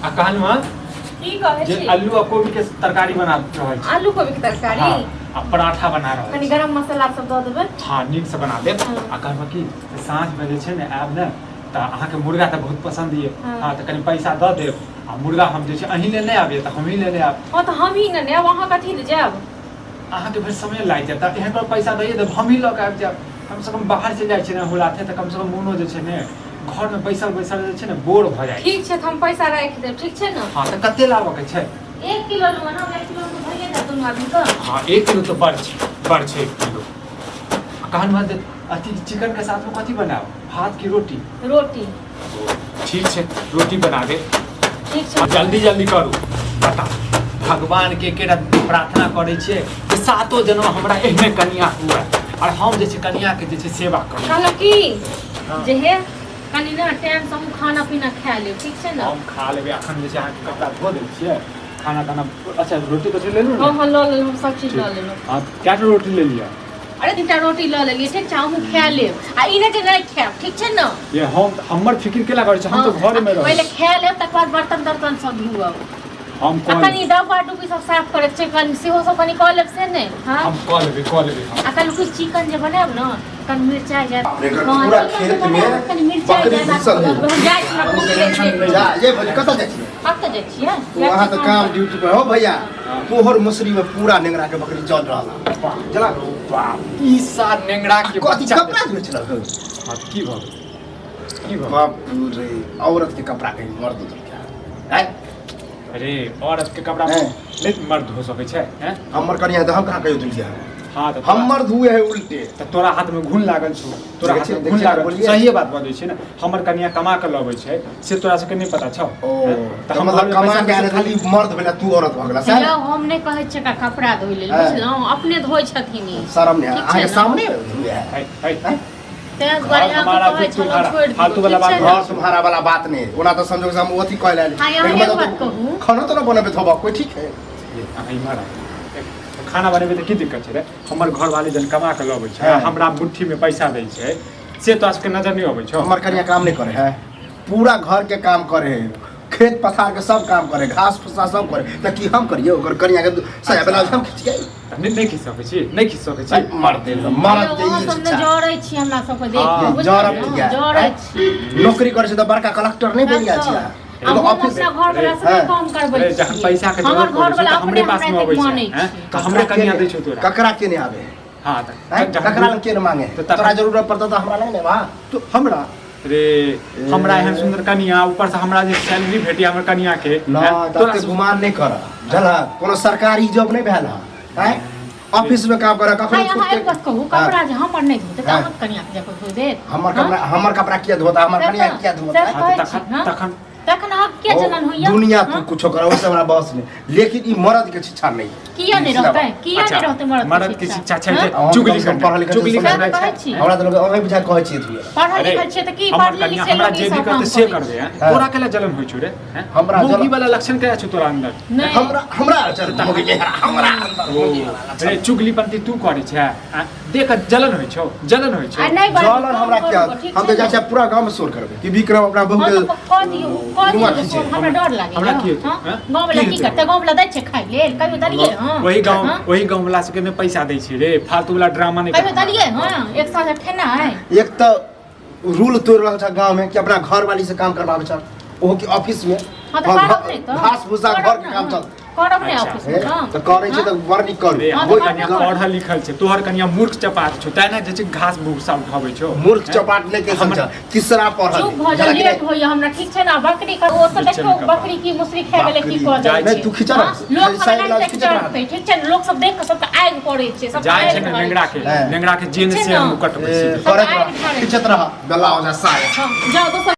आ कहलहुँ हँ की कहै जे छी? आलू आ कोबी के तरकारी बना रहल छी। आलू कोबी के तरकारी? हाँ, आ पराठा बना रहल कनी छी। गरम मसाला सब दऽ देबै। हाँ, नीक से बना देब। हाँ। आ कहलहुँ कि साँझ में जे छै ने आयब ने तऽ अहाँके मुर्गा तऽ बहुत पसंद ये। हाँ। हाँ, तऽ कनी पैसा दऽ देब आ मुर्गा हम जे छै अहीं लेने आबियै तऽ हमही लेने आयब। हाँ तऽ हमही ने आयब, अहाँ कथी लए जायब? अहाँके फेर समय लागि जायत तऽ एहन पर पैसा दैए देब, हमही लऽ कऽ आबि जायब। कमसँ कम बाहर चलि जाइ छियै ने हुलाथे तऽ कमसँ कम मोनो जे छै ने घरमे बैसल बैसल जे छै ने बोर भऽ जाइ छै। ठीक छै तऽ हम पैसा राखि देब, ठीक छै ने? हाँ तऽ कते लाबऽके छै? 1 किलो लेबै ने, 1 किलो तऽ भइए जायत दुनू आदमीके। हाँ 1 किलो तऽ बड़ छै, बड़ छै 1 किलो। आ कहलहुँ हँ जे अथी चिकनके साथमे कथी बनायब, भात की रोटी? रोटी। ठीक छै रोटी बना देब। ठीक छै। जल्दी जल्दी करू। बता भगवान के केरा प्रार्थना करै छियै जे सातो जन्म हमरा एहने कनिया हुए और हम जे छै कनिया के जे छै सेवा करू। कहलहुँ की हाँ। जे हे कनी ने टाइम से हम खाना पीना खा लेब, ठीक छै ने? हम खा लेबै। अखन जे छै अहाँके कपड़ा धो दै छियै, खाना ताना। अच्छा रोटी तोटी लेलहुँ हाँ ने? हाँ लऽ लेलहुँ, हम सब चीज लऽ लेलहुँ। हाँ कए टा रोटी लेलियै? अरे 3टा रोटी लऽ लेलियै, ठीक छै? अहूँ खा लेब आ ई नहि जे नहि खायब, ठीक छै ने? ये हम हमर फिकिर केला करै छी, हम तऽ घरे में रहै पहिले खा लेब तकर बाद बर्तन तर्तन सब धोअब। हम आ कनी डब्बा डुब्बी सब साफ करे छै, कनी सेहो सब कनी कऽ लेब से नहि? हाँ हम कऽ लेबै, कऽ लेबै हम। आ कल कुछ चिकन जे बनायब ने कनी मिरचाई जाय। पूरा खेत में बकरी घुसल है। हम जाइ छी, हमरा भूख लागि गेल। जा ये भौजी कतऽ जाइ छियै? कतऽ जाइ छियै? तू अहाँ तऽ काम ड्यूटी पर हो भैया, तोहर मसुरी में पूरा नेंगरा के बकरी चल रहल है। चला। बाप ई सा नेंगरा के कथी बच्चा। कपड़ा धोइ छल? हाँ, की भऽ गेल? की भऽ गेल? बाप रे, औरत के कपड़ा कहीं मर्द धोल क्या? अरे औरत के कपड़ा हैं? नहीं मर्द धो सकै छै? हैं? हमर कनिया तऽ हम कहाँ कहियो धुलिया? हाँ तऽ हमर धुए है उल्टे। तऽ तोरा हाथ में घुन लागल छौ, तोरा देखै हाथ में छियै, घुन देखै लागल छौ। बोलिए। सहिए बात बजै छै ने, हमर कनिया कमा के लबै छै से तोरा सबके नहीं पता छौ? ओ हैं? तऽ हम मतलब घरमे कमा पैसा के आने खाली खाली मर्द भेला, तू औरत भऽ गेला सएह यौ ने? हम नहि कहै छियै एकरा कपड़ा धोइ लेल, हैं। बुझलहुँ? अपने धोइ छथिन ई। शरम नहि ठीक छै अहाँके ने? सामने धुए है? है, है। हैं? तें दुआरे घर अहाँके हमारा कहै भी छलहुँ तुम्हारा। छोड़ि दियौ, फालतू वाला ठीक छै बात ने? घर तुम्हारा वाला बात नहीं, ओना तऽ संजोग से हम अथी कह लेल। हाँ, यहाँ लेकिन एक मतलब बात कहू। खाना तो ना बनबे थोबा कोई, ठीक है? ये, अहाँ इम्हर आउ। खाना बनेबै तऽ की दिक्कत छै रे? हमर घरवाली जहन कमा के लबै छै, हाँ। हमरा मुट्ठी में पैसा दै छै से तोरा सबके नजर नहीं अबै छौ? हमर कनिया काम नहीं करे है, पूरा घर के काम करे है, खेत पथार के सब काम करे, घास फूसा सब करे, तऽ की हम करिए? ओकर कनिया के साया ब्लाउज हम खींच के नहि नहि खींच सकै छी, नहि खींच सकै छी। मर्द मर्द के अहाँ ई सब ने शिक्षा। जरै छी हमरा सबके देख हाँ। के, बुझलियै जरब ने? किया? जरै आँय? छी। नौकरी करे छै तऽ बड़का कलेक्टर नहि बनि गेल छियै? आ एगो हम ऑफिस अपना घर वाला से हाँ। काम करबै अरे, जहन छियै। पैसा के हमर जरूरत घर पड़ै छै वाला तऽ हमरे अपने पास हमरा मे एतेक अबै छै, मानै हैं? छै। तऽ हमरे कनिया दै छौ तोरा? ककरा के नहि आबे? हाँ तऽ आँय? जहन ककरा लग के नहि मांगे? तऽ तखन- तोरा जरूरत पड़तौ तऽ हमरा लग नहि बा। तो हमरा रे हमरा एहन सुंदर कनिया, ऊपर से हमरा जे सैलरी भेटिया हमर कनिया के, ना हैं? तऽ तोरा एते गुमान नहि कर, बुझलह? कोनो सरकारी जॉब नहि भेल हँ, आँय? ऑफिस में काम कर कखनो हाय, अहाँ छूट एक बात कहू, कपड़ा जे हमर नहि धोतै तऽ हाँ। अहाँके कनिया के जाकऽ धो देत? हमर हाँ? कपड़ा, हमर कपड़ा किया धोता? हमर से कनिया तऽ- किया से धोता? हाँ, कहै तऽ छी, तखन हाँ? तखन तखन अहाँके किया ओ, जलन होइया? दुनिया तू हाँ? कुछो कर, ओहिसे हमरा बस नहीं, लेकिन ई मर्द के शिक्षा नहीं। किया नहीं सीधा रहतै? बात। किया अच्छा, नहीं रहतै मर्द मर्द के शिक्षा छै हाँ? जे हम चुगली कम से कम करनाइ, पढ़ल लिखल चुगली छियै, करनाइ कहै छै। छी। हमरा तऽ लोग अहीं बुझा कहै छियै धुए। पढ़ल अरे, लिखल छियै तऽ की हमर पढ़ले कनिया लिखले हमरा लोक जे ई भी सब करतै काम से करै करबै, छै? हैं? हाँ। तोरा केला जलन होइ छौ रे, हैं? हमरा मौगी जलन- वाला लक्षण केला छौ तोरा अंदर? नहि। हमरा हमरा चल मौगी नहीं, हमरा अंदर मौगी वाला लक्षण। अरे चुगलीपंती तू करै छै, आँ? देख जलन होइ छौ, जलन होइ छौ। आ नहि बाजू, जलन हमरा कम क्या करू, ठीक हम छै तऽ जाइ ने? छियै पूरा गाँव में शोर करबै कि विक्रम अपना बहू हँ के तऽ कऽ दियौ, कऽ नुआ दियौ, खींचे। हमरा डर लागैया। हमरा की हेतै, हँ? हँ? गाँव वाला की की हेतै? करतै? गाँव वाला दै छै खाय लेल? कहियो देलियै हँ? वही गाँव हँ? वही गाँव वाला सबके नहि पैसा दै छै रे, फालतू वाला ड्रामा नहि कहियो करना। देलियै हँ? एक साल खेनाइ? एक तऽ रूल तोड़ि रहल छ गाँव में कि अपना घर वाली से काम करबाबै छ, ओहो कि ऑफिस में। हँ तऽ हाँ, करब नहि तऽ? घास भूसा करब घर के ने, काम हँ। चल। करब नहि अच्छा। ऑफिस में हे, काम? तऽ करै छै हँ? तऽ बड़ नीक करू। रे हाँ, हमर तऽ कनिया करबे पढ़ल लिखल छै, तोहर कनिया मूर्ख चपाट छौ, तैं ने जे छै घास भूसा उठाबै छौ। मूर्ख हैं? चपाट नहि कहि हमर- सकै छ, तीसरा पढ़ल चुप भऽ जा, कि लेट होइया हमरा, ठीक छै ने? बकरी के ओ सब बेचैन देखियौ, कपार। बकरी की मुसरी खाय गेलै की बकरी। कऽ जाइ जाइ नहि, छै। तू खींचा हँ? रह। लोक खाली सब साइड एना ब्लाउज देख खींचत रह। चढ़तै, ठीक छै ने? लोक सब देख कऽ सबके आगि पड़ै छै, सबके जाइ छै आगि ने धरै नेंगरा के, छै। हैं। नेंगरा के जेन ठीक छै से ने? हम कटबै ए, छी। करैत आगि रह, धरै। खींचत रह, बेला हो जा साया। हँ, जाउ दोसर।